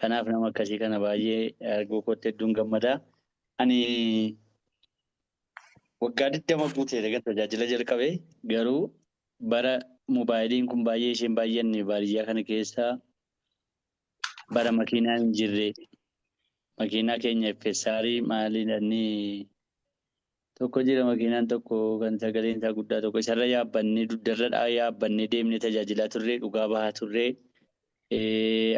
Kanaaf nama akkasii kana baay'ee arguu kootti hedduun gammada. Ani waggaa 20 guutee erga tajaajila jalqabe, garuu bara moobaayiliin kun baay'ee isheen baay'anne baadiyyaa kana keessa, bara makiinaan hin jirre, makiinaa keenya FSR maaliin inni tokko jira, makiinaan tokko kan sagaleen isaa guddaa tokko, isarra yaabbannee, dugdarra yaabbannee deemnee tajaajilaa turre, dhugaa bahaa turre.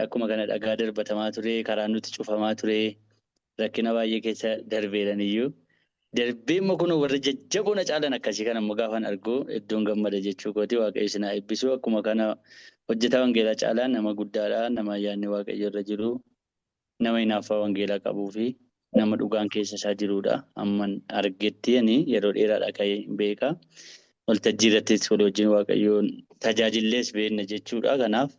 Akkuma kana dhagaa darbatamaa ture, karaan nuti cufamaa ture, rakkina baay'ee keessa darbeeran iyyuu. Darbee immoo kun warra jajjaboo na caalan akkasii kana immoo gaafan argu hedduun gammada jechuu kooti. Waaqayyo isin haa eebbisu. Akkuma kana hojjetaa wangeelaa Caalaa nama guddaadha. Nama ayyaanni Waaqayyo irra jiru, nama hinaaffaa wangeelaa qabuu fi nama dhugaan keessa isaa jirudha. Amman argetti ani yeroo dheeraadha ka'ee beeka. Waltajjii irrattis walii wajjin Waaqayyoon tajaajillees beekna jechuudha. Kanaaf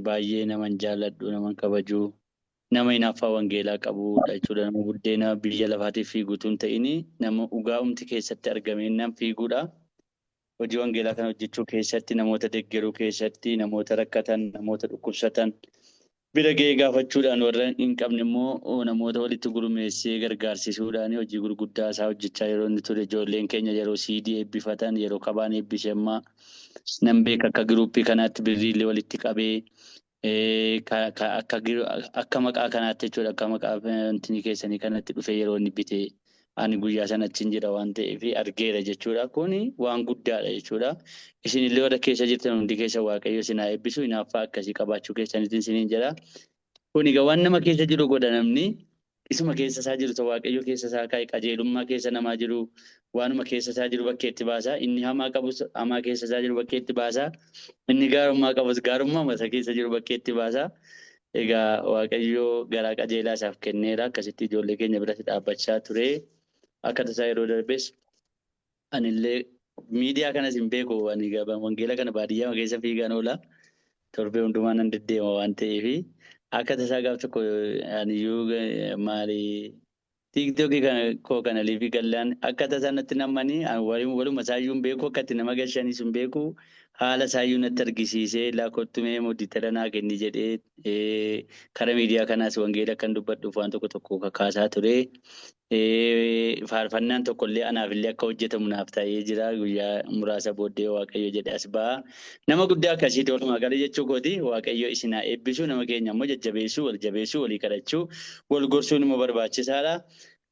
baay'ee naman jaalladhu, naman kabaju, nama hinaaffaa wangeelaa qabudha jechuudha. Nama buddeena biyya lafaatiif fiigu utuu hin ta'in, nama dhugaa'umti keessatti argamee nam fiigudha. Hojii wangeelaa kana hojjechuu keessatti, namoota deggeruu keessatti, namoota rakkatan, namoota dhukkubsatan bira ga'ee gaafachuudhaan, warra hin qabne immoo namoota walitti gurmeessee gargaarsisuudhaan hojii gurguddaa isaa hojjechaa yeroo inni ture, ijoolleen keenya yeroo siidii eebbifatan, yeroo kabaan eebbise ammaa nan beeka, akka giruuppii kanaatti birriillee walitti qabee akka maqaa kanaatti jechuudha, akka maqaa wantinii keessanii kanatti dhufee yeroo inni bite ani guyyaa sana achiin jira waan ta'eef argeera jechuudha. Kuni waan guddaadha jechuudha. Isin illee warra keessa jirtan hundi keessa Waaqayyo isin haa eebbisu. Hinaaffaa akkasii qabaachuu keessaniitiin isiniin jedha. Kun egaa waan nama keessa jiru godha namni. Isuma keessa isaa jiru, isa Waaqayyo keessa isaa kaa'e, qajeelummaa keessa namaa jiru, waanuma keessa isaa jiru bakkeetti baasa. Inni hamaa qabus hamaa keessa isaa jiru bakkeetti baasa. Inni gaarummaa qabus gaarummaa isa keessa jiru bakkeetti baasa. Egaa Waaqayyo garaa qajeelaa isaaf kenneera. Akkasitti ijoollee keenya biratti dhaabbachaa ture. Akka tasaa yeroo darbes anillee miidiyaa kanas hin beeku. Ani wangeela kana baadiyyaa keessa fiigaan oola. Torbee hundumaa nan deddeema waan ta'eef, akka tasaa gaaf tokko aniyyuu maali TikTokii kana koo kana liivii gallaan akka tasaa natti nammanii, waluma isaayyuu hin beeku, akka itti nama gashanis hin beeku, haala isaayyuu natti argisiisee, laa kottu mee moditara naa kenni jedhee, karaa miidiyaa kanaas wangeela akkan dubbadhuuf waan tokko tokko kakaasaa ture. Faarfannaan tokkollee anaaf illee akka hojjetamu naaf ta'ee jira. Guyyaa muraasa booddee Waaqayyo jedhe as ba'a. Nama guddaa akkasiiti walumaa gala jechuu kooti. Waaqayyo isin haa eebbisu. Nama keenya immoo jajjabeessuu, wal jabeessuu, walii kadhachuu, wal gorsuun immoo barbaachisaadha.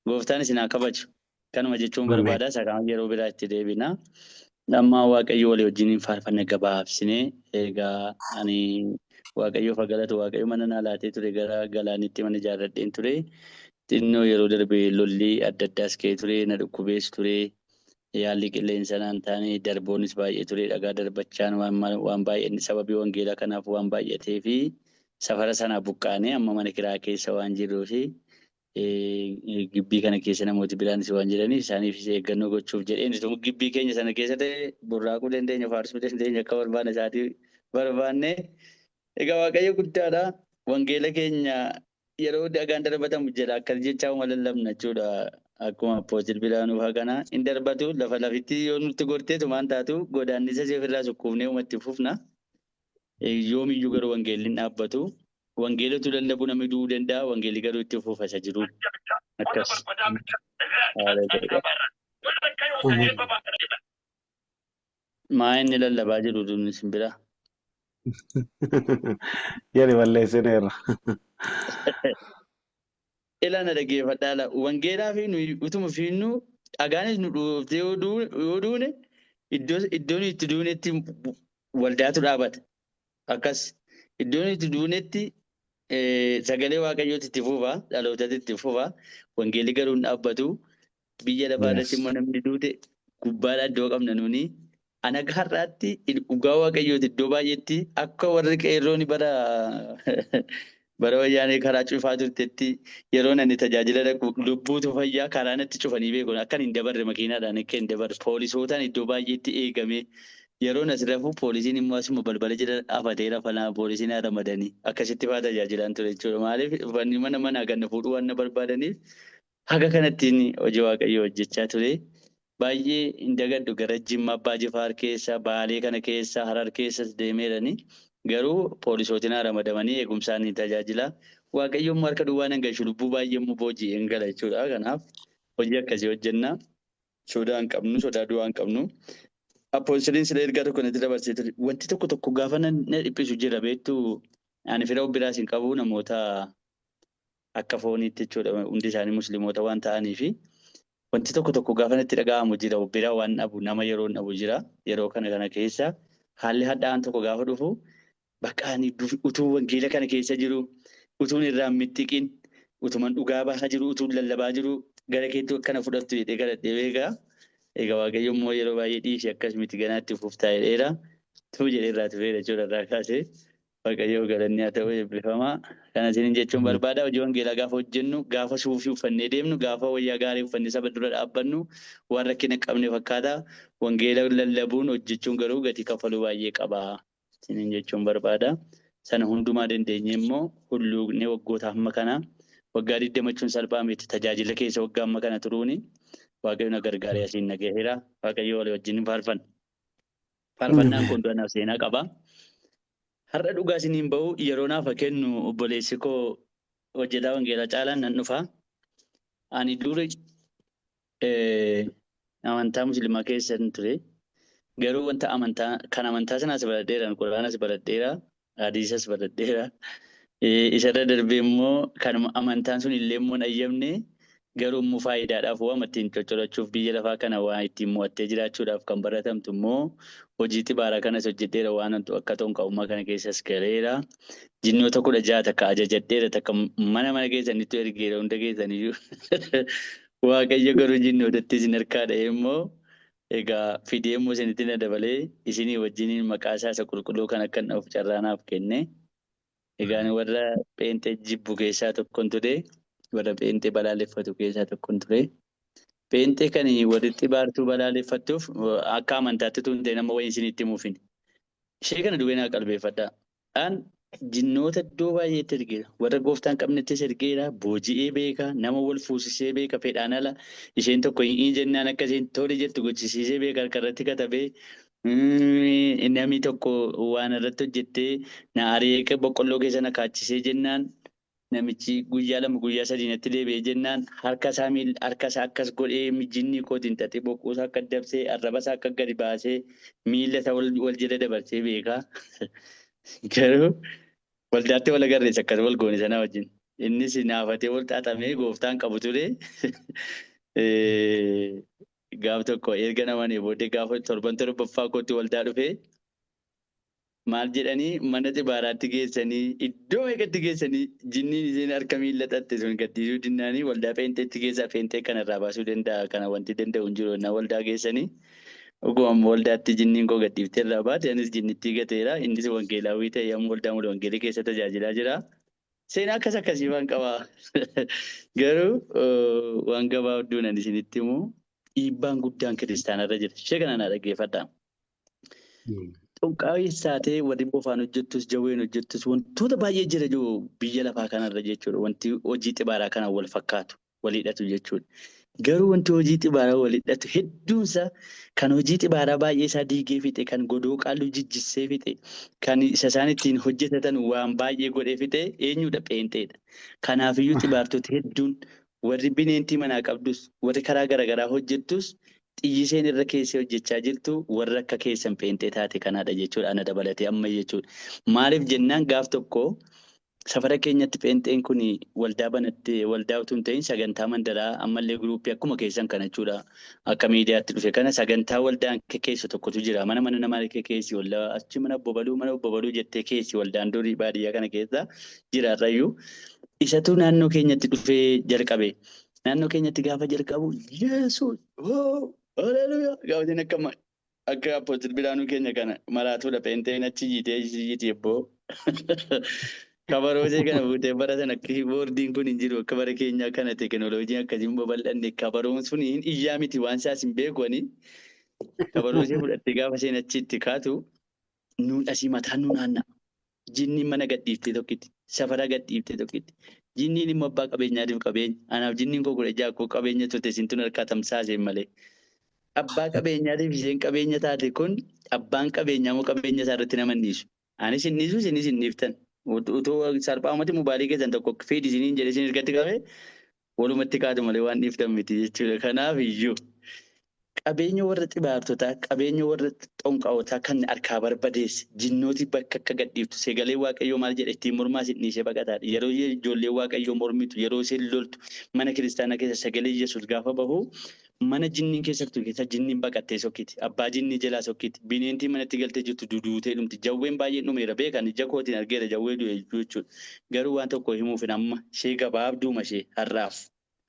Gooftaan isin haa kabaju. Kanuma jechuun barbaada. Isa kaan yeroo biraa itti deebina. Amma Waaqayyo walii wajjiniin faarfanna gabaabsine. Egaa ani Waaqayyoof haa galatu. Waaqayyo mana naa laatee ture, gara galaanitti mana ijaarradheen ture. Xinnoo yeroo darbe lolli adda addaas ka'ee ture, na dhukkubees ture. Yaalli qilleensa naan taane, darboonis baay'ee ture, dhagaa darbachaan waan baay'een sababii wangeelaa kanaaf waan baay'atee fi safara sanaa buqqaanee amma mana kiraa keessa waan jirruu fi gibbii kana keessa namooti biraanis waan jiraniif isaaniifis eeggannoo gochuuf jedheen gibbii keenya sana keessa ta'e burraaquu dandeenya, faarsuu dandeenya akka barbaanne isaatii barbaanne. Egaa Waaqayyo guddaadha. Wangeela keenya yeroo dhagaan darbatamu jala akkas jechaa uma lallabna jechuudha. Akkuma Apostle Biraanuu fa'aa kana hin darbatu, lafa lafitti yoo nutti gorteetu maan taatu, godaannisa ishee ofirraa sukkuufnee uma itti fufna. Yoomiyyuu garuu wangeelli hin dhaabbatu. Wangeelatu lallabu namni du'uu danda'a. Wangeelli garuu itti fufa isa jiru. Akkas. Haala ta'edha. Maa inni lallabaa jiru dun isin bira? Jedhi, balleessineerra. Ilaa, na dhaggeeffadhaa la. Wangeelaa fi nuyi utuma fiinnu dhagaanis nu dhooftee yoo duune, iddoo nuyi itti duunetti waldaatu dhaabata. Akkas iddoo nuyi itti duunetti sagalee Waaqayyooti itti fufa, dhalootatu itti fufa. Wangeelli garuu hin dhaabbatu. Biyya lafaa irratti immoo namni duute gubbaadha iddoo qabna nuni. Ani akka har'aatti dhugaa Waaqayyooti iddoo baay'eetti akka warri qeerroon bara bara wayyaanee karaa cufaa turtetti, yeroon ani tajaajila dhaqu lubbuutu fayyaa karaa natti cufanii beeku, akkan hin dabarre, makiinaadhaan akka hin dabarre poolisootaan iddoo baay'eetti eegame. Yeroon as rafu poolisiin immoo asuma balbala jala afatee rafanaa, poolisiin haa ramadanii akkasitti faa tajaajilaan ture jechuudha. Maaliif? Uffanni mana manaa kan na fuudhuu waan na barbaadaniif haga kanattiin hojii Waaqayyoo hojjechaa ture. Baay'ee hin dagadhu, gara Jimma Abbaa Jifaar keessa, Baalee kana keessa, Harar keessas deemeerani. Garuu poolisootiin ramadamanii eegumsaan ni tajaajila. Waaqayyo immoo harka duwwaa nan galchu lubbuu baay'ee immoo booji'ee hin gala jechuudha. Kanaaf hojii akkasii hojjenna. Sodaa hin qabnu, sodaa du'aa hin qabnu. Apostoliin sila ergaa tokko natti dabarsee ture. Wanti tokko tokko gaafa na dhiphisu jira beektu. Ani fira biraas hin qabu namoota akka fooniitti jechuudha. Hundi isaanii musliimoota waan ta'aniifi wanti tokko tokko gaafa natti dhaga'amu jira. Bira waan dhabu nama yeroo dhabu jira. Yeroo kana kana keessa haalli hadhaa'aan tokko gaafa dhufu bakka ani utuu wangeela kana keessa jiru utuun irraa hin mittiqin utuman dhugaa bahaa jiru utuun lallabaa jiru gara keetti akkana fudhattu jedhee kadhadhee beekaa. Egaa Waaqayyo immoo yeroo baay'ee dhiisi akkas miti ganaatti fuftaa jedheera. Tuu jedhee irraa tufeera jechuudha irraa kaasee. Waaqayyo galanni haa ta'u eebbifamaa. Kana isiniin jechuun barbaada. Hojii wangeelaa gaafa hojjennu, gaafa suufii uffannee deemnu, gaafa wayyaa gaarii uffannee saba dura dhaabbannu waan rakkina qabne fakkaata. Wangeela lallabuun hojjechuun garuu gatii kaffaluu baay'ee qaba. Isiniin jechuun barbaada. Sana hundumaa dandeenye immoo hulluuqnee waggoota hamma kana waggaa 20 jechuun salphaa miti. Tajaajila keessa waggaa hamma kana turuuni Waaqayyo na gargaaree asiin na gaheera. Waaqayyo walii wajjin faarfanna. Faarfannaan kun anaaf seenaa qaba. Har'a dhugaa isiniin bahu yeroo naaf kennu obboleessi koo hojjetaa wangeelaa caalaan nan dhufa. Ani dura amantaa musliimaa keessan ture. Garuu wanta amantaa kan amantaa sanaas baradheera, quraanas baradheera, hadiisas baradheera. Isarra darbee immoo kan amantaan sun illee immoo hin ayyamne garuu immoo faayidaadhaaf waan ittiin coccolachuuf biyya lafaa kana waa ittiin mo'attee jiraachuudhaaf kan baratamtu immoo hojii xibaaraa kanas hojjedheera waan akka xonqa'ummaa kana keessas galeera. Jinnoota 16 takka ajajadheera takka mana mana keessanittu ergeera hunda keessaniyyuu. Waaqayyo garuu jinnootatti isin harkaa dha'ee immoo egaa fidee immoo isinitti na dabalee isinii wajjiniin maqaa isaa isa qulqulluu kan akka hin carraa naaf kenne. Egaan warra pheenxee jibbu keessaa tokkon ture. Warra pheenxee balaaleffatu keessaa tokkon ture. Pheenxee kan warri xibaartuu balaaleffattuuf akka amantaatti tun ta'e nama wayii isinitti himuufin. Ishee kana duwwee naa qalbeeffadhaa. An jinnoota iddoo baay'eetti ergeera. Warra gooftaan qabnettis ergeera. Booji'ee beeka. Nama wal fuusisee beeka. Fedhaan ala isheen tokko hin jennaan akka isheen tole jettu gochisiisee beeka harka irratti katabee. Namni tokko waan irratti hojjettee na ari'ee boqqolloo keessa na kaachisee jennaan namichi guyyaa 2 guyyaa 3 natti deebi'ee jennaan harka isaa harka isaa akkas godhee jinni kootiin xaxee boqquu isaa akka dabsee arraba isaa akka gadi baasee miila isaa wal jala dabarsee beeka. Garuu waldaatti wal agarreessa akkas wal goone sana wajjin. Innis naafatee wal xaxamee gooftaan qabu ture. Gaaf tokko erga namanii booddee gaafa torban torbaffaa kootti waldaa dhufee maal jedhanii mana xibaaraatti geessanii iddoo meeqatti geessanii jinniin isheen harka miila xaxxe sun gadhiisuu dinnaanii waldaa pheenxeetti geessaa pheenxee kanarraa baasuu danda'a kana wanti danda'u hin jiru na waldaa geessanii dhuguma waldaatti jinniin koo gadhiiftee irraa baate anis jinnittii gateera innis wangeelaawwii ta'e amma waldaa mulu wangeelii keessa tajaajilaa jira. Seenaa akkas akkasii waan qaba. Garuu waan gabaabduun ani isinitti himu dhiibbaan guddaan kiristaanarra jira. Ishee kana naa dhaggeeffadhaa. Xonqaawis taatee warri bofaan hojjettus jawween hojjettus wantoota baay'ee jira jiru biyya lafaa kanarra jechuudha. Wanti hojii xibaaraa kanaan wal fakkaatu wal hidhatu jechuudha. Garuu wanti hojii xibaaraa wal hidhatu hedduunsa kan hojii xibaaraa baay'ee isaa diigee fixe, kan godoo qaalluu jijjissee fixe, kan isa isaan ittiin hojjetatan waan baay'ee godhee fixe eenyudha? Pheenxeedha. Kanaafiyyuu xibaartoti hedduun warri bineentii manaa qabdus warri karaa garaagaraa hojjettus xiyyiseen irra keessee hojjechaa jirtu warra akka keessan pheenxee taate kanaadha jechuudha. Ana dabalatee amma jechuudha. Maaliif jennaan gaaf tokko safara keenyatti pheenxeen kun waldaa banattee waldaa utuu hin ta'in sagantaa mandaraa ammallee guruuppii akkuma keessan kana jechuudha. Akka miidiyaatti dhufe kana sagantaa waldaan keessu tokkotu jira. Mana mana namaa keessi waldaa achi mana obbo mana obbo jettee keessi waldaan durii baadiyyaa kana keessa jira har'ayyuu. Isatu naannoo keenyatti dhufee jalqabe. Naannoo keenyatti gaafa jalqabu Yesuus haleluuyaa gaafa inni akka akka Apostle Biraanuu keenya kana maraatuudha pheenxeen achi jiitee jiitee ebboo. Kabaroo ishee kana fuutee bara sana kiiboordiin kun hin jiru akka bara keenyaa kana teekinooloojiin akkasiin babal'anne kabaroon sun hin iyyaa miti waan isaas hin beeku ani. Kabaroo ishee fudhattee gaafa isheen achi itti kaatu nuun asii mataan nu naanna'a. Jinniin mana gadhiiftee tokkitti safara gadhiiftee tokkitti. Jinniin immoo abbaa qabeenyaatiif qabeenya. Anaaf jinniin koo 16 koo qabeenya turte isin harkaa tamsaaseen malee. Abbaa qabeenyaatiif isheen qabeenya taate kun abbaan qabeenyaa moo qabeenya isaa irratti nama hin dhiisu. Anis hin dhiisu, isinis hin dhiiftan. Utuu salphaamatti mobaayilii keessan tokko fiidi isiniin jedhe isin ergatti qabee walumatti kaatu malee waan dhiiftan miti jechuudha. Kanaaf iyyuu qabeenya warra xibaartotaa, qabeenya warra xonqaa'otaa kan harkaa barbadeesse jinnooti bakka akka gadhiiftu sagalee Waaqayyoo maal jedhe ittiin mormaa isin dhiisee baqataadha. Yeroo ijoollee Waaqayyoo mormitu, yeroo isheen loltu mana kiristaanaa keessa sagalee Yesuus gaafa bahu mana jinniin keessa jirtu keessa jinniin baqattee sokkiti. Abbaa jinnii jalaa sokkiti. Bineentii manatti galtee jirtu duduutee dhumti. Jawween baay'een dhumeera beekan ija kootiin argeera jawwee du'e jechuudha. Garuu waan tokko himuufin amma ishee gabaabduuma ishee har'aaf.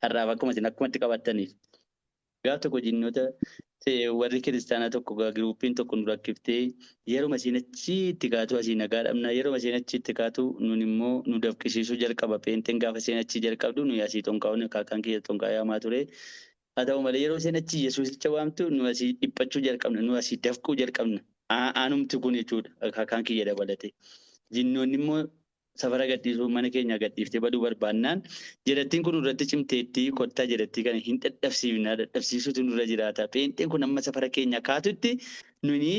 Har'aaf akkuma isin akkumatti qabattaniif. Gaaf tokko jinnoota warri kiristaanaa tokko giruuppiin tokko nu rakkiftee yeruma isheen achi itti kaatu asii nagaa dhabna. Yeruma isheen achi itti kaatu nun immoo nu dafqisiisuu jalqaba. Pheenxeen gaafa isheen achi jalqabdu nuyi asii xonqaa'uun akaakaan kiyya xonqaa yaamaa ture. Haa ta'u malee yeroo isheen achi Yesuusicha waamtu nu asii dhiphachuu jalqabna. Nu asii dafquu jalqabna. Aanumti kun jechuudha akaakaan kiyya dabalate. Jinnoonni immoo safara gadhiisuu mana keenya gadhiiftee baduu barbaannaan jedhattiin kun irratti cimteettii kottaa jedhattii kana hin dadhabsiifna dadhabsiisuutu nurra jiraata. Pheenxeen kun amma safara keenya kaatutti nuni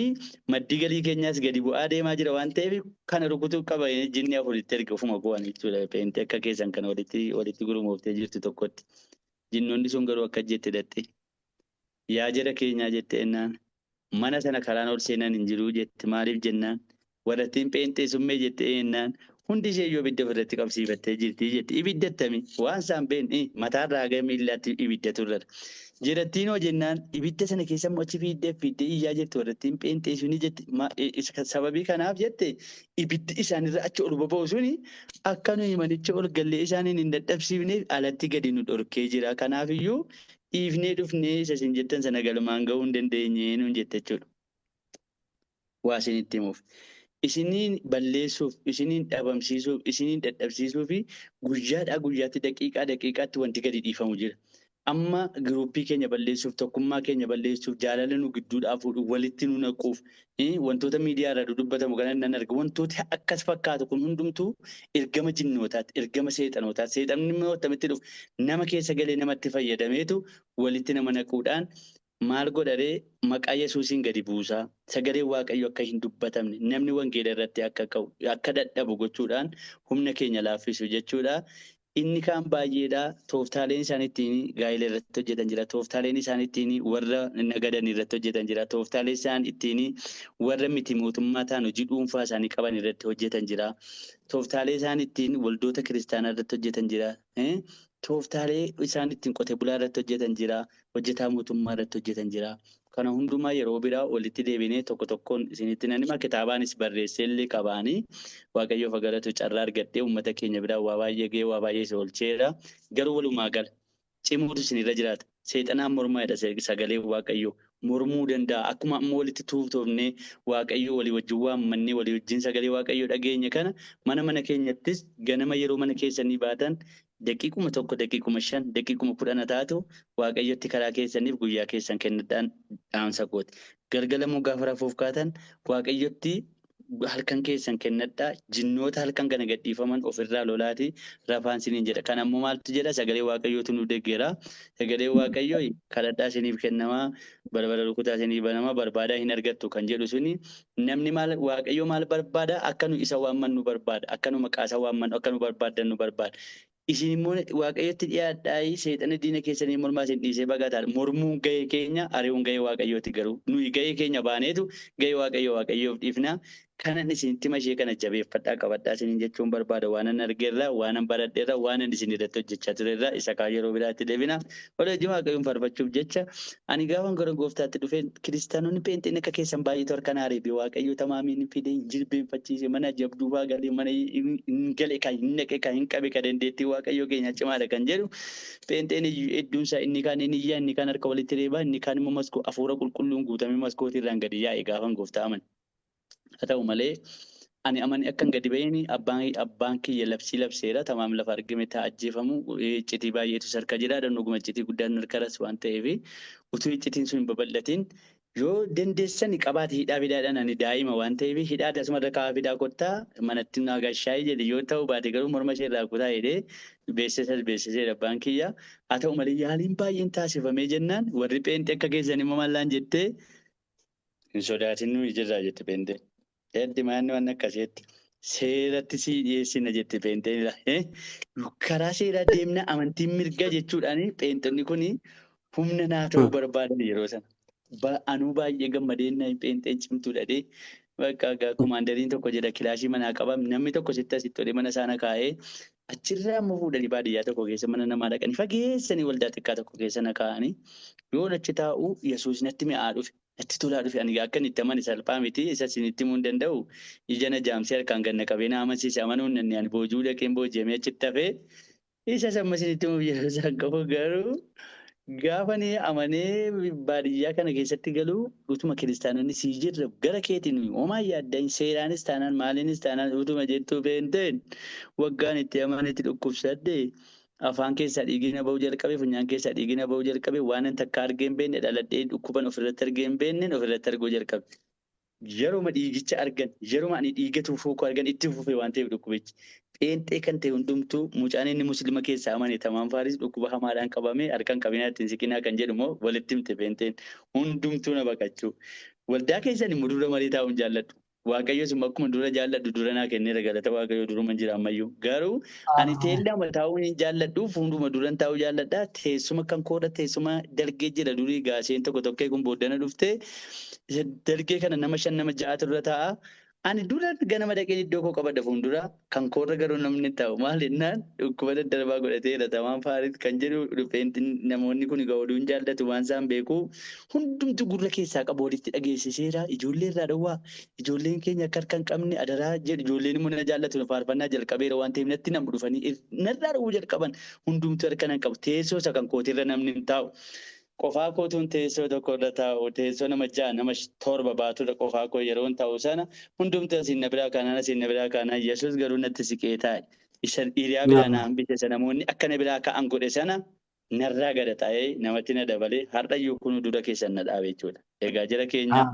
maddi galii keenyaas gadi bu'aa deemaa jira waan ta'eef kana rukutuu qaba jinni afuritti erga ofuma bu'an jechuudha. Pheenxee akka keessan kana walitti gurmooftee jirtu tokkotti. Jinnoonni sun garuu akka jette dhatte. Yaa jara keenyaa jette ennaan mana sana karaan ol seenan hin jiru jette maaliif jennaan warrattiin pheenxee summee jette ennaan hundi ishee iyyuu ibidda ofirratti qabsiifattee jirti jette. Ibidda attami waan isaan beekne mataarraa haga miillaatti ibidda turre. Jedhattiin hoo jennaan ibidda sana keessa immoo achi fiiddee fiiddee iyyaa jirti warrattiin pheenxee suni jette. Sababii kanaaf jette ibiddi isaanirra achi ol boba'u suni akka nuyi manicha ol gallee isaaniin hin dadhabsiifneef alatti gadi nu dhorkee jira. Kanaaf iyyuu dhiifnee dhufnee isa isin jettan sana galmaan ga'uu hin dandeenye nuun jette jechuudha. Waa isinitti himuuf. Isiniin balleessuuf, isiniin dhabamsiisuuf, isiniin dadhabsiisuu fi guyyaadhaa guyyaatti daqiiqaa daqiiqaatti wanti gadi dhiifamu jira. Amma giruuppii keenya balleessuuf, tokkummaa keenya balleessuuf, jaalala nu gidduudhaa fuudhuuf, walitti nu naquuf, wantoota miidiyaa irraa dudubbatamu kana nan arga. Wantooti akkas fakkaatu kun hundumtuu ergama jinnootaati, ergama seexanootaati. Seexanni immoo akkamitti dhufu? Nama keessa galee namatti fayyadameetu walitti nama naquudhaan maal godharee maqaa Yesuusiin gadi buusaa sagaleen Waaqayyo akka hin dubbatamne namni wangeela irratti akka ka'u akka dadhabu gochuudhaan humna keenya laaffisu jechuudha. Inni kaan baay'eedha. Tooftaaleen isaan ittiin gaa'ela irratti hojjetan jira. Tooftaaleen isaan ittiin warra nagadan irratti hojjetan jira. Tooftaaleen isaan ittiin warra miti mootummaa ta'an hojii dhuunfaa isaanii qaban irratti hojjetan jira. Tooftaalee isaan ittiin waldoota kiristaanaa irratti hojjetan jira. Tooftaalee isaan ittiin qote bulaa irratti hojjetan jira. Hojjetaa mootummaa irratti hojjetan jira. Kana hundumaa yeroo biraa walitti deebinee tokko tokkoon isinitti nan hima. Kitaabaanis barreessee illee qabaanii Waaqayyoof galatu carraa argadhee uummata keenya biraa waa baay'ee ga'ee waa baay'ee isa oolcheera. Garuu walumaa gala cimuutu isinirra jiraata. Seexanaan mormaa jedha sagaleen Waaqayyoo. Mormuu danda'a. Akkuma amma walitti tuuftoofnee Waaqayyoo walii wajjin waammannee walii wajjin sagalee Waaqayyoo dhageenye kana mana mana keenyattis ganama yeroo mana keessanii baatan daqiiquma 1, daqiiquma 5, daqiiquma 10 taatu Waaqayyotti karaa keessaniif guyyaa keessan kennadhaan dhaamsa kooti. Galgala immoo gaafa rafuuf kaatan Waaqayyotti halkan keessan kennadhaa. Jinnoota halkan kana gadhiifaman ofirraa lolaati rafaan siniin jedha. Kan ammoo maaltu jedha? Sagalee Waaqayyootu nu deeggera. Sagalee Waaqayyoo kadhadhaa siniif kennamaa, balbala rukutaa siniif banamaa, barbaadaa hin argattu kan jedhu suni namni maal Waaqayyo maal barbaada? Akka nu isa waammannu barbaada. Akka nu maqaa isa waammannu, akka nu barbaaddannu barbaada. Isin immoo Waaqayyotti dhiyaadhaa seexana diina keessanii mormaa isin dhiisee baqataadha. Mormuun gahee keenya, ari'uun gahee Waaqayyooti garuu. Nuyi gahee keenya baaneetu gahee Waaqayyoo Waaqayyoof dhiifna. Kanan isinitti hima ishee kana jabeeffadhaa qabadhaa isiniin jechuun barbaada. Waanan argeerra, waanan baradheerra, waanan isin irratti hojjechaa turerra isa kaan yeroo biraatti deebina. Walii wajjin Waaqayyoon faarfachuuf jecha ani gaafan gara gooftaatti dhufe kiristaanonni pheenxeen akka keessan baay'eetu harka naa reebe. Waaqayyo tamaamiin fide hin jilbeenfachiise mana jabduufaa galee mana hin gale kan hin naqe kan hin qabe kan dandeettii Waaqayyo keenya cimaadha kan jedhu pheenxeen hedduun isaa inni kaan inni iyyaa inni kaan harka walitti reebaa inni kaan immoo maskoo hafuura qulqulluun guutamee maskootii irraan gadi yaa'e gaafan gooftaa amane. Haa ta'u malee ani amane akkan gadi ba'een abbaan kiyya labsii labseera. Tamaam lafa argame ta'a ajjeefamu iccitii baay'eetu sarka jira. Dhuguma iccitii guddaan harkaras waan ta'eef utuu iccitiin sun hin babal'atin yoo dandeessani qabaati hidhaa fidaadhaan ani daa'ima waan ta'eef hidhaa asuma irra kaa'aa fidaa kottaa manatti naa gashaayii jedhe yoo ta'u baate garuu morma ishee irraa kutaa jedhee beeksisas beeksiseera abbaan kiyya. Haa ta'u malee yaaliin baay'een taasifamee jennaan warri pheenxee akka keessan immoo maallaan jettee hin sodaatin nuyi jirraa jette pheenxee. Eddi maanni waan akkasiitti. Seeratti sii dhiyeessina jette pheenxeenidha. Karaa seeraa deemna amantiin mirga jechuudhaan pheenxonni kun humna naa ta'uu barbaadan yeroo sana. Anuu baay'ee gammadeen pheenxeen cimtuu dhadhee bakka komaandariin tokko jedha kilaashii manaa qaba namni tokko sitti asitti tolee mana isaana kaa'ee achirraa immoo fuudhanii baadiyyaa tokko keessa mana namaa dhaqanii fageessanii waldaa xiqqaa tokko keessa na kaa'anii yoon achi taa'u Yesuus natti mi'aa dhufe. Natti tolaa dhufe ani akka inni itti amane salphaa miti isa isinitti himuu hin danda'u ija na jaamsee harkaan gad na qabee na amansiise amanuu hin dandeenye ani boojuu dhaqeen booji'amee achitti hafee isa amma isinitti himuuf yeroo isaan qabu garuu gaafa ni amanee baadiyyaa kana keessatti galuu utuma kiristaanonni sii jirra gara keetiin homaa yaaddain seeraanis taanaan maaliinis taanaan utuma jettuu beenteen waggaan itti amanetti dhukkubsadhe afaan keessaa dhiigina ba'uu jalqabe funyaan keessaa dhiigina ba'uu jalqabe waan an takka argee hin beekne dhaladhee dhukkuban ofirratti argee hin beekne ofirratti arguu jalqabe. Yeruma dhiigicha argan yeruma ani dhiiga tufuu koo argan itti fufe waan ta'eef dhukkubichi. Pheenxee kan ta'e hundumtuu mucaan inni muslima keessaa amane Tamaam Faaris dhukkuba hamaadhaan qabame harkaan qabinaa ittiin siqinaa kan jedhu moo walitti himte pheenxeen hundumtuu na baqachuu. Waldaa keessan immoo dura malee taa'uun jaalladhu. Waaqayyos immoo akkuma dura jaalladhu dura naa kenneera galata Waaqayyoo duruma jira ammayyuu. Garuu ani teellama taa'uun hin jaalladhu fuunduma duran taa'uu jaalladha. Teessuma kan koodha teessuma dalgee jira durii gaaseen tokko tokkee kun booddana dhufte dalgee kana nama 5 nama 6 irra taa'a. Ani dura ganama dhaqeen iddoo koo qabadha fuuldura kan koorra garuu namni taa'u maal jennaan dhukkuba daddarbaa godhateera Tamaam Faaris kan jedhu dhufeen namoonni kun egaa oduun jaallatu waan isaan beeku hundumtu gurra keessaa qabu walitti dhageessiseera ijoollee irraa dhowwaa ijoolleen keenya akka harka hin qabne adaraa jedhu ijoolleen immoo na jaallatu faarfannaa jalqabeera waan ta'eef natti namu dhufanii narraa dhowwuu jalqaban hundumtu harka nan qabu teessoo isa kan kootirra namni hin taa'u. Qofaa kootuun teessoo tokko irra taa'u teessoo nama 6 nama 7 baatudha qofaa koo yeroon taa'u sana hundumtu asiin na biraa kaanaan asiin na biraa kaanaan Yesuus garuu natti siqee taa'e. Isa hiriyaa biraa na hambise isa namoonni akka na biraa ka'an godhe sana narraa gada taa'ee namatti na dabalee har'ayyuu kun dura keessan na dhaabe jechuudha. Egaa jara keenya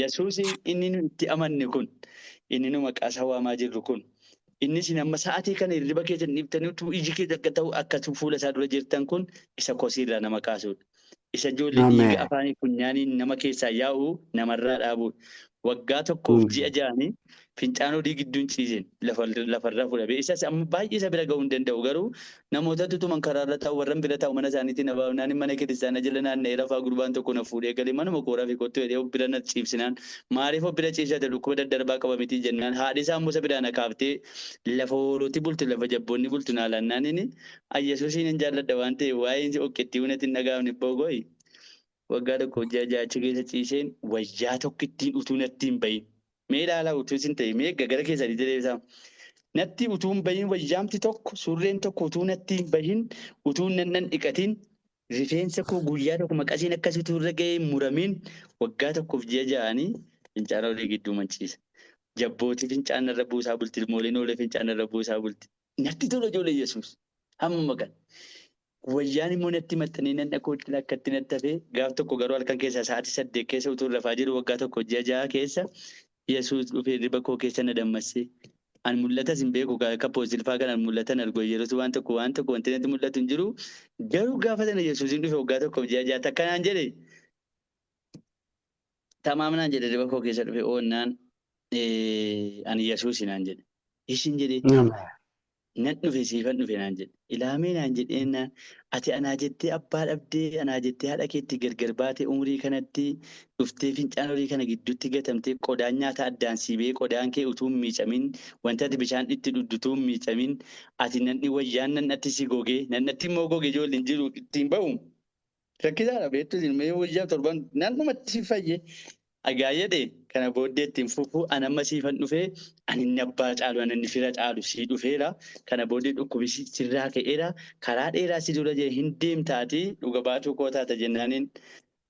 Yesuus inni nu itti amanne kun inni nu maqaa isaa waamaa jirru kun inni isin amma sa'aatii kana hirriba keessan dhiiftanii utuu iji keessa akka ta'u akka fuula isaa dura jirtan kun isa kosiirraa nama kaasudha. Isa ijoollee dhiiga afaanii funyaaniin nama keessaa yaa'u namarraa dhaabudha. Waggaa tokkoof ji'a ja'anii fincaan horii gidduun ciiseen lafarraa fuudhamee isas amma baay'ee isa bira ga'uu hin danda'u garuu namoota tutuman karaarra taa'u warran bira taa'u mana isaaniitti na baafnaan mana kiristaana jala naanna'ee rafaa gurbaan tokko na fuudhee galee manuma koo rafii kottu jedhee of bira na ciibsinaan maaliif of bira ciibsate dhukkuba daddarbaa qaba miti jennaan haadhi isaa immoo isa biraa na kaaftee lafa hooloti bultu lafa jabboonni bultu naa laannaan inni Yesuusiin hin jaalladha waan ta'eef waa'een oqqittii hunatti hin dhaga'amne boogooyi. Waggaa tokko ji'a ja'a achi keessa ciiseen wayyaa tokkittiin utuu natti hin bahin. Mee ilaalaa utuu isin ta'e mee gara keessanii deebisaa. Natti utuu hin bahin wayyaamti tokko surreen tokko utuu natti hin bahin utuu nan dhiqatin rifeensa koo guyyaa tokko maqasiin akkasii utuu irra ga'ee muramiin waggaa tokkoof ji'a ja'anii fincaan olii gidduu manciisa. Jabbootii fincaan irra buusaa bulti ilmooleen oolee fincaan irra buusaa bulti. Natti tola ijoollee Yesuus. Hammuma kana. Wayyaan immoo natti maxxanee nan dhaquu akkatti natti hafee gaaf tokko garuu halkan keessaa sa'aatii 8 keessa utuu rafaa jiru waggaa tokko ji'a 6 keessa Yesuus dhufee hirriba koo keessa na dammassee. Ani mul'atas hin beeku akka poostilfaa kanaan mul'atan argu yeroo waan tokko waan tokko wanti natti mul'atu hin jiru. Garuu gaafa sana Yesuus hin dhufe waggaa tokko ji'a 6 takka naan jedhe tamaam naan jedhe hirriba koo keessa dhufe oonnaan ani Yesuus naan jedhe. Isin jedhe nan dhufe siifan dhufe naan jedhe. Ilaamee naan jedheen ati anaa jettee abbaa dhabdee anaa jettee haadha keetti gargar baatee umurii kanatti dhuftee fincaan horii kana gidduutti gatamtee qodaan nyaata addaan sii ba'ee qodaan kee utuu hin miicamin wanta ati bishaan itti dhugdu utuu hin miicamin ati nanni wayyaan nannatti si gogee nannatti immoo goge ijoolleen jiru ittiin ba'u. Rakkisaadha beektu isin mee wayyaa torban naannumatti si fayye. Agaa jedhe kana booddee ittiin fufu an amma siifan dhufee ani inni abbaa caalu ani inni fira caalu sii dhufeera kana booddee dhukkubi sirraa ka'eera karaa dheeraa si dura jira hin deemtaati dhuga baatuu koo taata jennaaniin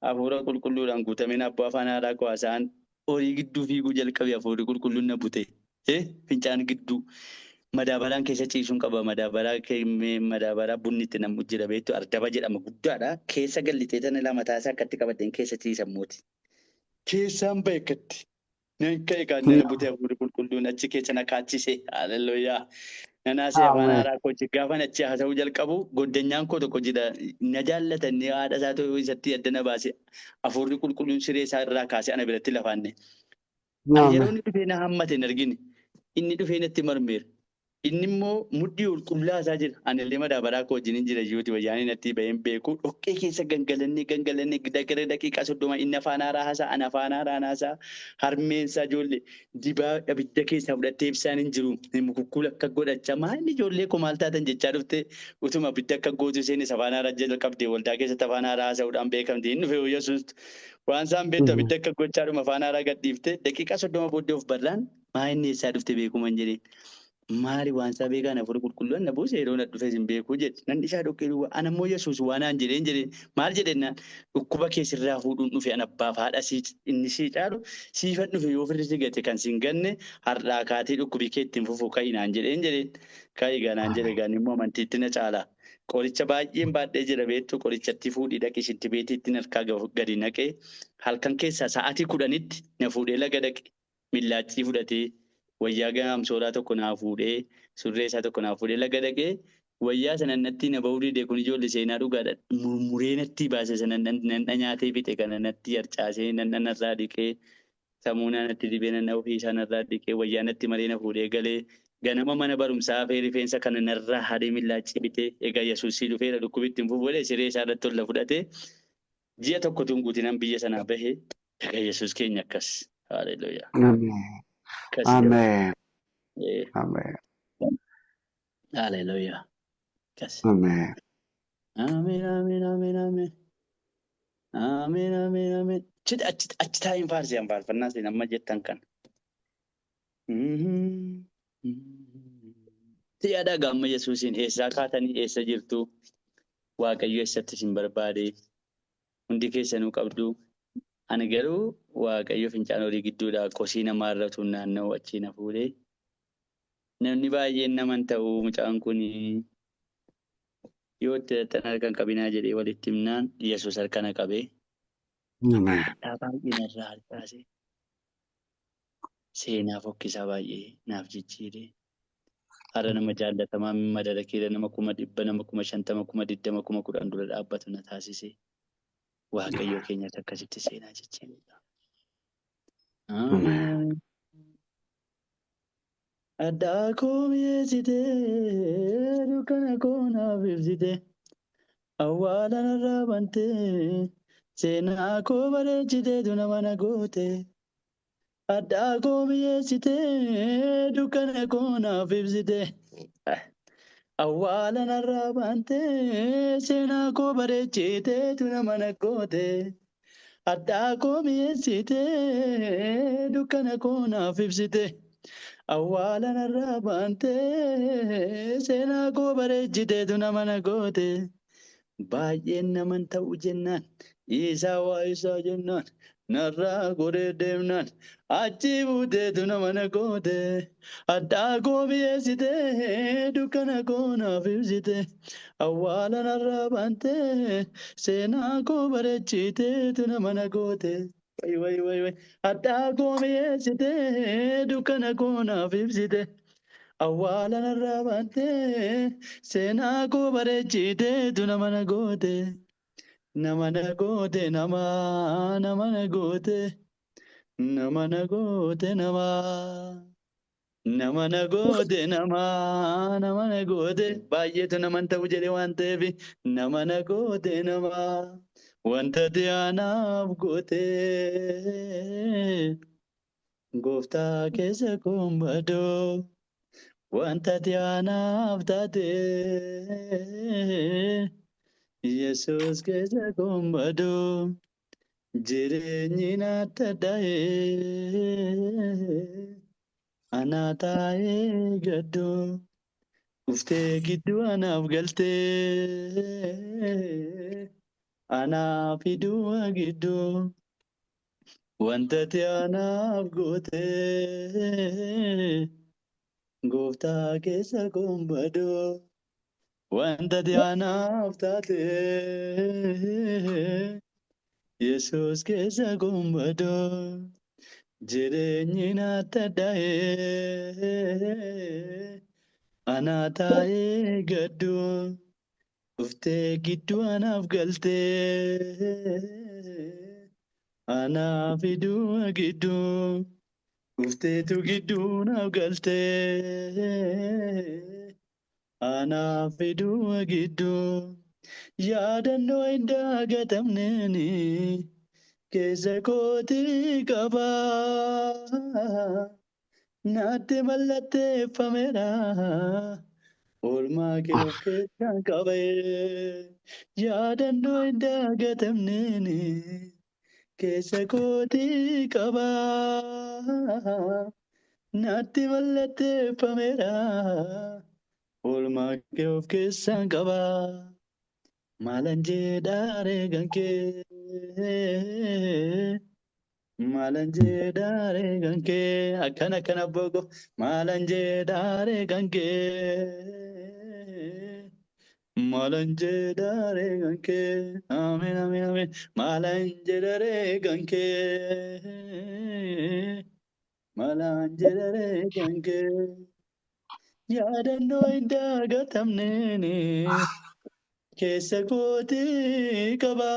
hafuura qulqulluudhaan guutameen abbaa afaan haaraa koo haasa'an horii gidduu fiiguu jalqabe hafuurri qulqulluun na bute fincaan gidduu madaabaraan keessa ciisuun qaba madaabaraa bunni itti namu jira beektu ardaba jedhama guddaadha keessa gallixee tana lama taasaa akkatti qabadheen keessa ciisan mooti. Keessaan ba'e akkatti. Nan ka'e kan na bute hafuurri qulqulluun achi keessa na kaachise. Haleluuyaa. Nanaasee afaan haaraa koo gaafan achi haasa'uu jalqabu goddanyaan koo tokko jira na jaallatan haadha isaa ta'uu isatti adda na baase hafuurri qulqulluun siree isaa irraa kaasee ana biratti lafaanne. Ani yeroo inni dhufee na hammate hin argine. Inni dhufee natti marmeera. Inni immoo mudhii ol qullaa isaa jira. Ani illee madaabaraa koo wajjin hin jira iyyuuti wayyaanii natti baheen beeku. Dhoqqee keessa gangalannee gangalannee gara daqiiqaa 30 inni afaan haaraa haasaa ani afaan haaraa haasaa harmeen isaa ijoollee dibaa abidda keessaa fudhattee ibsaan hin jiru. Mukukkuula akka godhachaa maal ijoollee koo maal taatan jechaa dhufte utuma abidda akka gootu isheenis afaan haaraa jalqabde waldaa keessatti afaan haaraa haasa'uudhaan beekamte. Inni dhufe Yesuus waan isaan beektu abidda akka gochaadhuma afaan haaraa gadhiifte daqiiqaa 30 booddee of barraan maa inni eessaa dhufte beekuman jedheen. Maali waan isaa beekaan hafuura qulqulluun na buuse yeroo na dhufes hin beekuu jedhe. Nan isaa dhoqqee duwwaa ana immoo Yesuus waan aan jedheen jedheen maal jedhennaan dhukkuba kee sirraa fuudhuun dhufe an abbaaf haadha sii inni sii caalu siifan dhufe yoo firri si gate kan siin ganne har'aa kaatee dhukkubi kee ittiin fufu ka'i naan jedheen jedheen. Ka'i gaa naan jedhe gaa immoo amantiitti na caala. Qoricha baay'een baadhee jira beektu qorichatti fuudhii dhaqi shinti beetiitti harkaa gadi naqee halkan keessaa sa'aatii 10tti na fuudhee laga dhaqe millaaccii fudhatee wayyaa gaamsooraa tokko naa fuudhee surree isaa tokko naa fuudhee laga dhaqee wayyaa sana natti na ba'uu dide kun ijoollee seenaa dhugaadha murmuree natti baase sana nan nyaatee fixe kana natti harcaasee nan narraa dhiqee samuunaa natti dibee nan ofii isaa narraa dhiqee wayyaa natti maree na fuudhee galee ganama mana barumsaa hafee rifeensa kana narraa hadee millaaccii bitee egaa Yesuusii dhufeera dhukkubi ittiin fufu godhee siree isaa irratti ol na fudhatee ji'a tokko tun guutinaan biyya sanaa bahe egaa Yesuus keenya akkas. Haaleluyyaa. Ameen. Akkas. Ameen. Ameen. Haaleluyyaa. Akkas. Ameen. Ameen ameen ameen ameen. Ameen ameen ameen. Achi achi achi taa'in faarsee an faarfannaa seen amma jettan kana. Si'a dhagaa amma Yesuusiin eessaa kaatanii eessa jirtu? Waaqayyo eessatti isin barbaade? Hundi keessanuu qabdu. Ani garuu Waaqayyo fincaan horii gidduudhaa kosii namaa irra utuu naanna'u achii na fuudhee. Namni baay'een naman ta'u mucaan kun yoo itti dadhan harka hin qabinaa jedhee walitti himnaan Yesuus harka na qabee. Ameen. Hadhaa baay'ee narraa harcaase. Seenaa fokkisaa baay'ee naaf jijjiire. Har'a nama jaallatamaa madara keessa nama 100,000 nama 50,000 20,000 10,000 dura dhaabbatu na taasise. Waaqayyo keenyas akkasitti seenaa jijjiiredha. Ameen. Addaa koo mi'eessitee dukkana koo naaf ibsite awwaala narraa bantee seenaa koo bareechiteetu nama na goote. Addaa koo mi'eessitee dukkana koo naaf ibsite awwaala narraa bantee seenaa koo bareechiteetu nama na goote. Addaa koo mi'eessitee dukkana koo naaf ibsite awwaala narraa bantee seenaa koo bareechiteetu nama na goote. Baay'een naman ta'u jennaan isaa waa isaa jennaan narraa godhee deemnaan achi buuteetu nama na goote. Addaa koo mi'eessitee dukkana koo naaf ibsite awwaala narraa bantee seenaa koo bareechiteetu nama na goote. Wayi wayi wayi wayi addaa koo mi'eessitee dukkana koo naaf ibsite awwaala narraa bantee seenaa koo bareechiteetu nama na goote. Nama na goote nama nama na goote nama na goote nama nama na goote nama nama na goote baay'eetu naman ta'u jedhe waan ta'eef nama na goote nama wanta anaaf goote gooftaa keessa koon badoo wanta anaaf taate Yesuus keessa koon badoo jireenyi naatti adda'ee anaa taa'ee gaddoo dhuftee gidduu anaaf galtee anaaf fiduu gidduu wanta ati anaaf goote gooftaa keessa koon badoo wanta ati anaaf taate Yesuus keessa koon badoo jireenyi naatti adda'ee anaa taa'ee gadduu dhuftee gidduu anaaf galtee anaaf fiduu gidduu Dhufteetu gidduu naaf galtee anaaf du'a gidduu yaadannoo hin dagatamneen keessa kootii qaba. Natti mallatteeffameera oolmaa kee of keessaan qabee yaadannoo hin dagatamneen keessa kootii qaba. Natti mallatteeffameera oolmaa kee of keessaan qaba. Maalan jedhaaree kan kee, maalan jedhaaree kan kee, akkana akkana booko, maalan jedhaaree kan kee, maalan jedhaaree kan kee, ameen ameen ameen, maalan jedhaaree kan kee, maalan jedhaaree kan kee, yaadannoo hin dagatamneen keessa kootii qaba.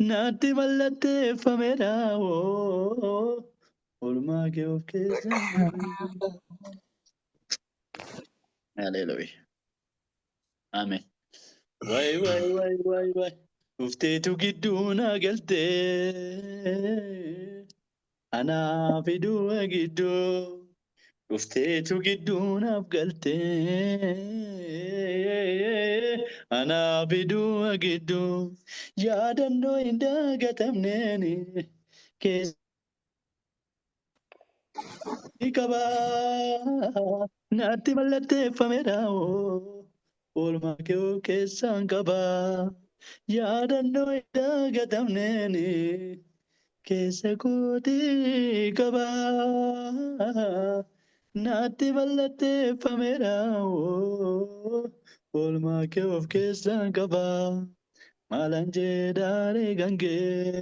Natti mallatteeffameera oolmaa kee of keessa. Haleluuyaa. Ameen. Wayi wayi wayi wayi wayi. Dhufteetu gidduu na galtee anaaf du'a gidduu. Dhufteetu gidduu naaf galtee anaaf du'a gidduu yaadannoo hin dagatamneen keessa qaba. Natti mallatteeffameera oolmaa kee keessaan qaba. Yaadannoo hin dagatamneen keessa kootii qaba. Natti mallatteeffameera oolmaa kee of keessaan qaba. Maalan jedhaaree kan kee,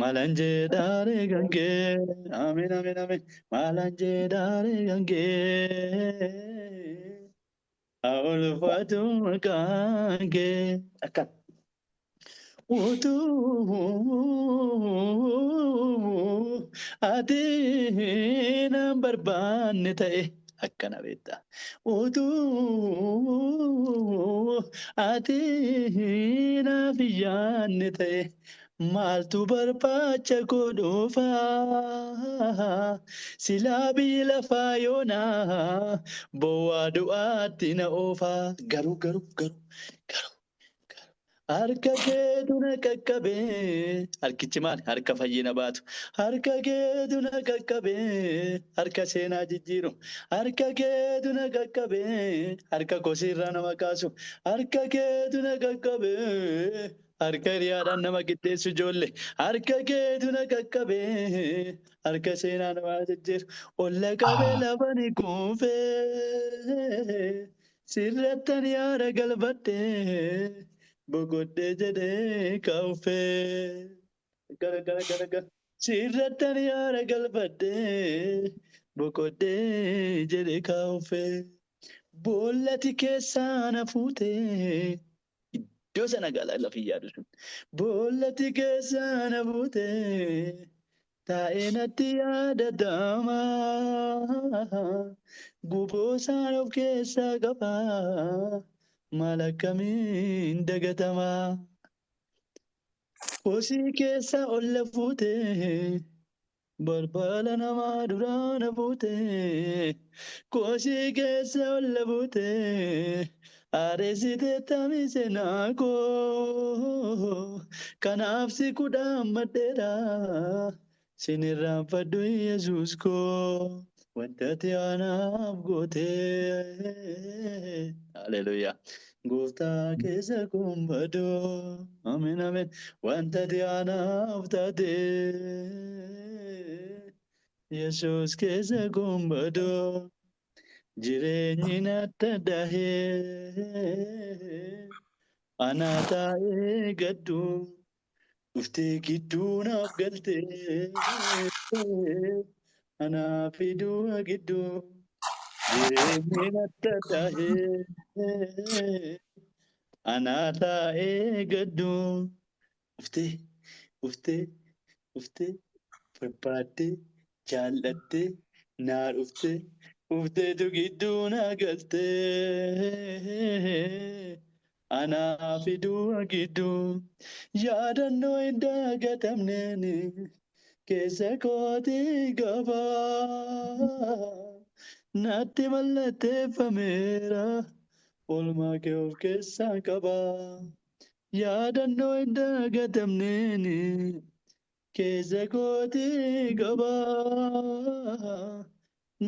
maalan jedhaaree kan kee, ameen ameen ameen, maalan jedhaaree kan kee, haa ulfaatu maqaan kee. Akka utuu ati naan barbaanne ta'e akkana beektaa. Utuu ati naaf hin yaadne ta'e maaltu barbaacha koo dhufa? Silaa biyyi lafaa yoonaa bowwaa du'aatti na oofa. Garuu garuu garuu garuu harka keetu na qaqqabee, harkichi maali? Harka fayyina baatu. Harka keetu na qaqqabee, harka seenaa jijjiiru. Harka keetu na qaqqabee, harka kosiirraa nama kaasu. Harka keetu na qaqqabee, harka hiriyaadhaan nama qixxeessu ijoollee. Harka keetu na qaqqabee, harka seenaa nama jijjiiru. Olla qabee lafa ni kuufee, sirrattan yaada galfadhee, boqodhee jedhee kaa'uufee. Gara gara gara gara. Sirrattan yaada galfadhee, boqodhee jedhee kaa'uufee. Boollati keessaa na fuutee. Iddoo sana gala lafi yaadu sun. Boollati keessaa na fuutee. Taa'ee natti yaadatama. Guboo isaan of keessaa qaba. Maal akkamiin dagatama. Kosii keessaa ol na fuutee. Balbala namaa duraa na fuutee. Kosii keessa ol na fuutee. Areessitee tamise naakoo. Kanaaf si kudhaan maddeera. Sin irraanfadhu Yesuus koo. Wanta ati anaaf gootee. Haleluuyaa. Gooftaa keessa kun badoo. Ameen ameen. Wanta ati anaaf taatee. Yesuus keessa kun badoo. Jireenyi natti dahee. Anaa taa'ee gaddu. Dhuftee gidduu naaf galtee. Anaa fi du'a gidduu. Jireenyi natti dahee. Anaa taa'ee gaddu. Dhuftee dhuftee Dhuftee barbaaddee jaallattee naa dhuftee dhufteetu gidduu naa galtee anaa fi du'a gidduu yaadannoo hin dagatamneen keessa kootii qabaa natti mallatteeffameera oolmaa kee of keessaa qabaa yaadannoo hin dagatamneen keessa kootii qabaa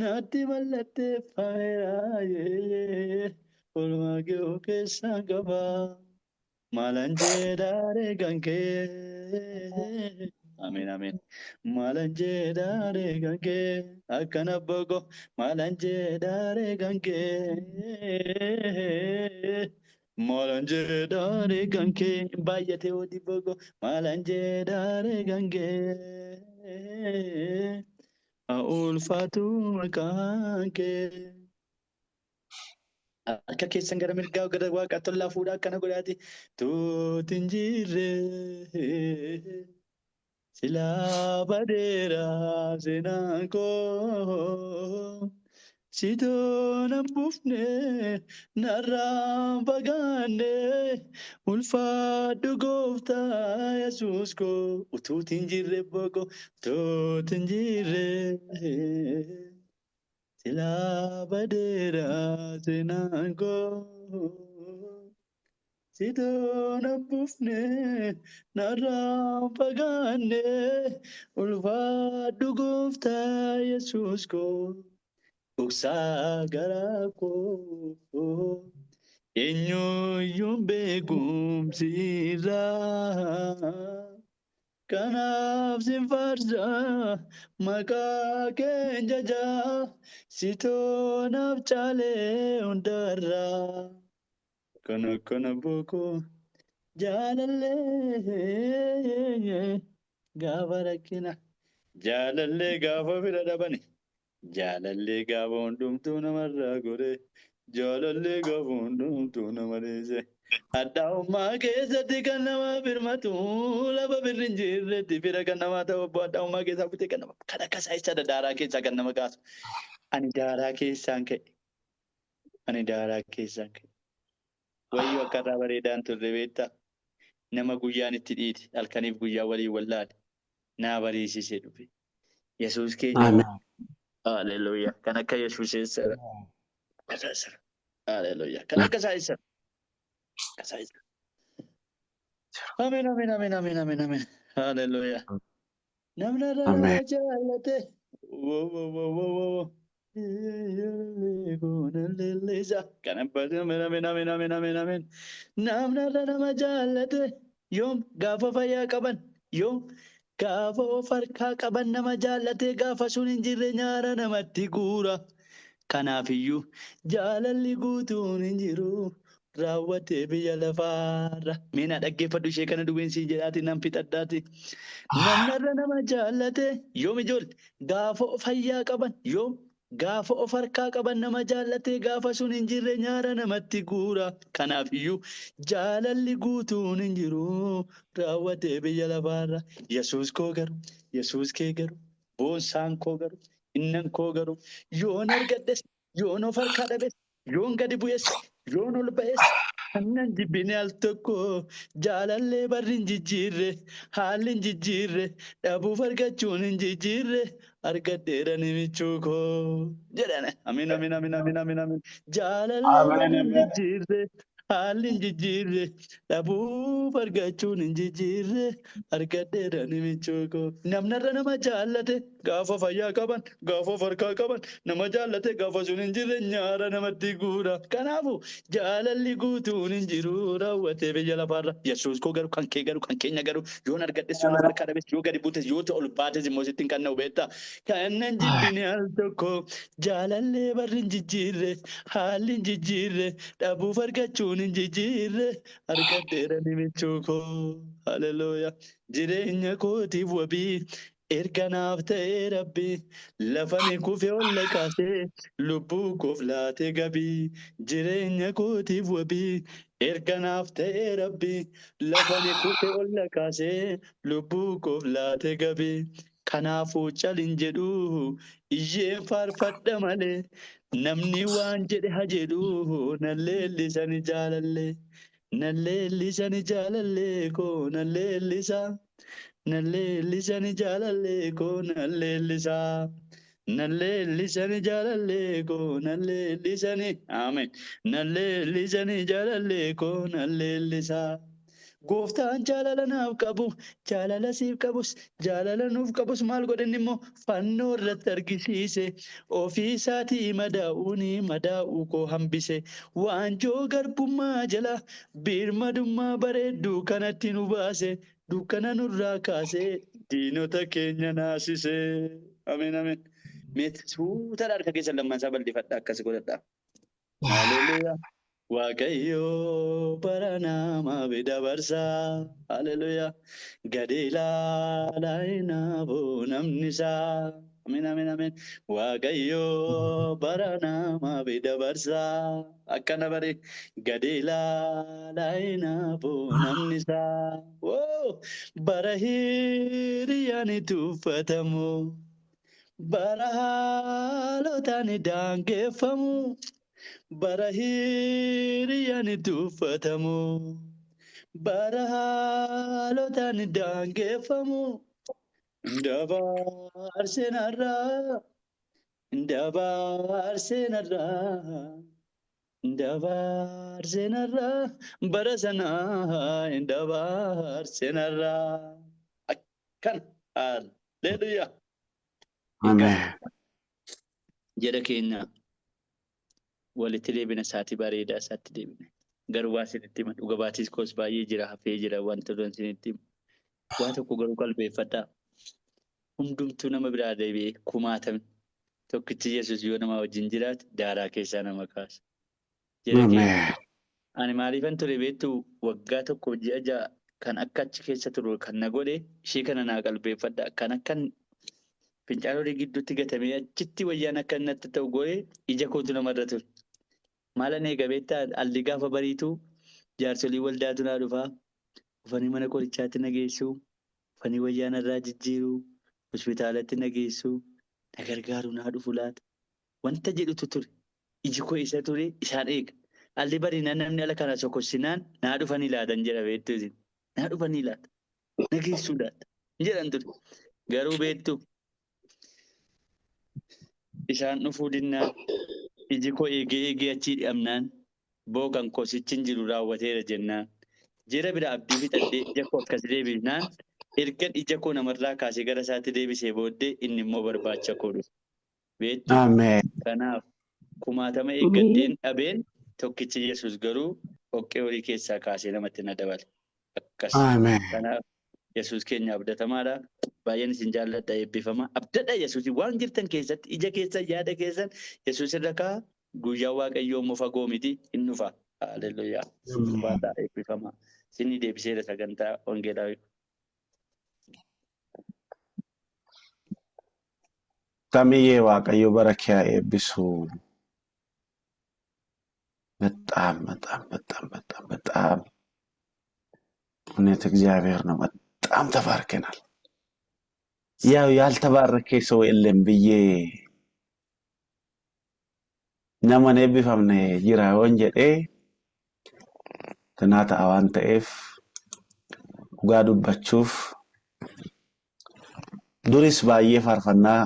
natti mallatteeffameera oolmaa kee of keessaa qabaa maalan jedhaare kan kee. Ameen ameen. Maalan jedhaare kan kee akkana bogo maalan jedhaare kan kee. Maalan jedhaare kan kee baay'atee hojii bogo maalan jedhaare kan kee. Haa ulfaatu maqaan kee. Harka keessan gara mirgaa gara waaqaatti ol fuudhaa akkana godhaati. Tuuti hin jirre silaa badeera seenaan koo. Sitoo nan buufne narraan fagaanne ulfaadhu gooftaa Yesuus koo. Utuuti hin jirre boqoo utuuti hin jirre. Silaa badeera seenaan koo. Sitoo nan buufne narraan fagaanne ulfaadhu gooftaa Yesuus koo. Dhoksaa garaa koo eenyuyyuu beekumsi irraa. Kanaaf sin faarsa maqaa kee jajaa sitoo naaf caalee hundarraa. Kana kana bookoo jaalallee gaafa rakkina jaalallee gaafa fira dhabani jaalallee gaafa hundumtuu namarraa gore jaalallee gaafa hundumtuu nama dhiise. Hadhaa'ummaa keessatti kan nama birmatu lafa birri hin jirretti fira kan namaa ta'u obbo hadhaa'ummaa keessaa butee kan nama kan akka isaa isa daaraa keessaa kan nama kaasu. Ani daaraa keessaan ka'e. Ani daaraa keessaan ka'e. Wayyoo akka irraa bareedaan turre beektaa? Nama guyyaan itti dhiite halkaniif guyyaa waliin wallaale naa bariisisee dhufe. Yesuus keenya. Ameen. Haleluuyaa. Kan akka Yesuus eessadha? Haleluuyaa. Kan akka isaa eessadha? Akka isaa eessadha? Ameen, ameen, ameen, ameen, ameen, ameen. Haleluuyaa. Namni irra nama Ameen. jaallate. Wo, wo, wo, wo, wo, wo. Kan abbaan ameen, ameen, ameen, ameen, ameen, ameen. Namni irra nama jaallate yoom gaafa fayyaa qaban yoom gaafa of harkaa qaban nama jaallate gaafa sun hin jirre nyaara namatti guura. Kanaafiyyuu jaalalli guutuun hin jiru raawwatee biyya lafaarra. Mee na dhaggeeffadhu ishee kana duwweensi jedhaati nan fixadhaati. Namni irra nama jaallate yoom ijoolle gaafa fayyaa qaban yoom gaafa of harkaa qaban nama jaallate gaafa sun hin jirre nyaara namatti guura. Kanaafiyyuu jaalalli guutuun hin jiru raawwatee biyya lafaarra. Yesuus koo garuu Yesuus kee garuu boonsaan koo garuu innan koo garuu yoon argadhes yoon of harkaa dhabes yoon gadi bu'es yoon ol ba'es annan jibbine al tokko jaalallee barri hin jijjiirre haalli hin jijjiirre dhabuuf argachuun hin jijjiirre argadheera nimichuu koo jedhan. Amiin amiin amiin amiin amiin amiin. Jaalallee Ameen. barri hin Ameen. jijjiirre haalli hin jijjiirre dhabuuf argachuun hin jijjiirre argadheera nimichuu koo. Namnarra nama jaallate gaafa fayyaa qaban gaafa of harkaa qaban nama jaallate gaafa sun hin jirre nyaara namatti guura. Kanaafuu jaalalli guutuun hin jiru raawwatee biyya lafaarra. Yesuus koo garuu kan kee garuu kan keenya garuu yoon argadhes yoon of harkaa dhabes yoo gadi buutes yoo ol baates immoo sitti hin kanna'u beektaa. Kan nan jibbine al tokko jaalallee barri hin jijjiirre haalli hin jijjiirre dhabuuf argachuun hin jijjiirre argadheera nimichuu koo. Haleluuyaa. Jireenya kootiif wabii erga naaf ta'ee rabbi lafa ni kufee ol kaasee lubbuu koof laatee gabii jireenya kootiif wabii Erga naaf ta'ee Rabbi lafa ni kufe ol na kaasee lubbuu koof laate gabe. Kanaafuu calin jedhu iyyeen faarfadha malee namni waan jedhe haa jedhu nan leellisani jaalallee. Nan leellisani jaalallee koo nan leellisa. Nan leellisani jaalallee koo nan leellisa. Nan leellisani jaalallee koo nan leellisani. Ameen. Nan leellisani jaalallee koo nan leellisa. Gooftaan jaalala naaf qabu, jaalala siif qabus, jaalala nuuf qabus maal godhan immoo fannoo irratti argisiise. Ofii isaatii madaa'uun madaa'uu koo hambise. Waanjoo garbummaa jala birmadummaa bareedduu kanatti nu baase. Dukkana nurraa kaasee diinota keenya naasise. Ameen ameen. Mee suutaan harka keessan lamman isaa bal'ifadhaa akkas godhadhaa. Haleluuyaa. Waaqayyo bara namaaf dabarsaa. Haleluuyaa. Gadi ilaalaa hin hafu namni isaa. Ameen ameen ameen. Waaqayyo bara namaaf dabarsaa. Akkana bare gadi ilaalaa hin hafu namni isaa. Woo! Bara hiriyaan tuffatamu. Bara haalotaan daangeffamu. Bara hiriyaan tuffatamu. Bara haalotaan daangeffamu. Dabarseenarraa. Dabarseenarraa. Dabarseenarraa. Bara sanaa dabarseenarraa. Akkana. Haleluuyaa. Ameen. Jedha keenya walitti deebina isaatii bareedaa isaatti deebine. Garuu waa isinitti hima. Dhuga baatiis koos baay'ee jira hafee jira wanta duran isinitti hima. Waa tokko garuu qalbeeffadhaa. Hundumtuu nama biraa deebi'ee kumaatamni tokkichi Yesuus yoo nama wajjin jiraate daaraa keessaa nama kaasa. Jedha keenya. Ameen. Ani maaliifan ture beektu waggaa tokko ji'a 6 kan akka achi keessa turu kan na godhe ishee kana naa qalbeeffadha. Kan akkan fincaan horii gidduutti gatamee achitti wayyaan akka natti ta'u godhe ija kootu namarra ture. Maalan eega beektaa alli gaafa bariitu jaarsolii waldaatu naa dhufaa. Dhufanii mana qorichaatti na geessu. Dhufanii wayyaa narraa jijjiiru. Hospitaalatti na geessu. Na gargaaru naa dhufu laata. Wanta jedhutu ture. Iji koo isa ture isaan eega. Alli bariinaan namni ala kana sokossinaan naa dhufanii laatan jedha beektu isin. Naa dhufanii laata. Na geessuu laata. Jedhan ture. Garuu beektu isaan dhufuu dinnaan iji koo eegee eegee achii dhi'amnaan bookan kosichi hin jiru raawwateera jennaan. Jira bira abdii fixadhee ija koo akkas deebisnaan ergan ija koo namarraa kaasee gara isaatti deebisee booddee inni immoo barbaacha koo dhufe. Beektu Ameen. kanaaf kumaatama eeggadheen dhabeen tokkichi Yesuus garuu dhoqqee horii keessaa kaasee namatti na dabale. Akkas. Ameen. Kanaaf Yesuus keenya abdatamaadha. Baay'een isin jaalladha eebbifama. Abdadha Yesuus waan jirtan keessatti ija keessan yaada keessan Yesuus irra ka'a. Guyyaa Waaqayyoo immoo fagoo miti hin dhufa. Haleluuyaa. Ulfaataa eebbifama. Isinii deebiseera sagantaa wangeelaa. Tamiyyee Waaqayyo bara kee haa eebbisu. በጣም በጣም በጣም በጣም በጣም እውነት እግዚአብሔር ነው። በጣም ተባርከናል። ያው ያልተባረከ ሰው የለም ብዬ nama hin eebbifamne jira yoon jedhee tanaa ta'a waan ta'eef dhugaa dubbachuuf duris baay'ee faarfannaa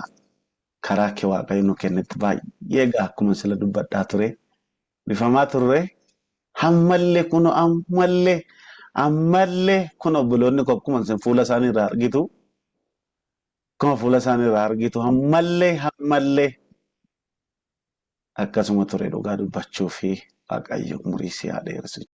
karaa kee Waaqayyo nu kennetti baay'ee egaa akkuma sila dubbadhaa ture bifamaa turre ammallee kunoo ammallee ammallee kun obboloonni koo akkuma isin fuula isaanii irraa argitu akkuma fuula isaanii irraa argitu ammallee ammallee akkasuma ture dhugaa dubbachuu fi Waaqayyo umurii si haa dheeressu.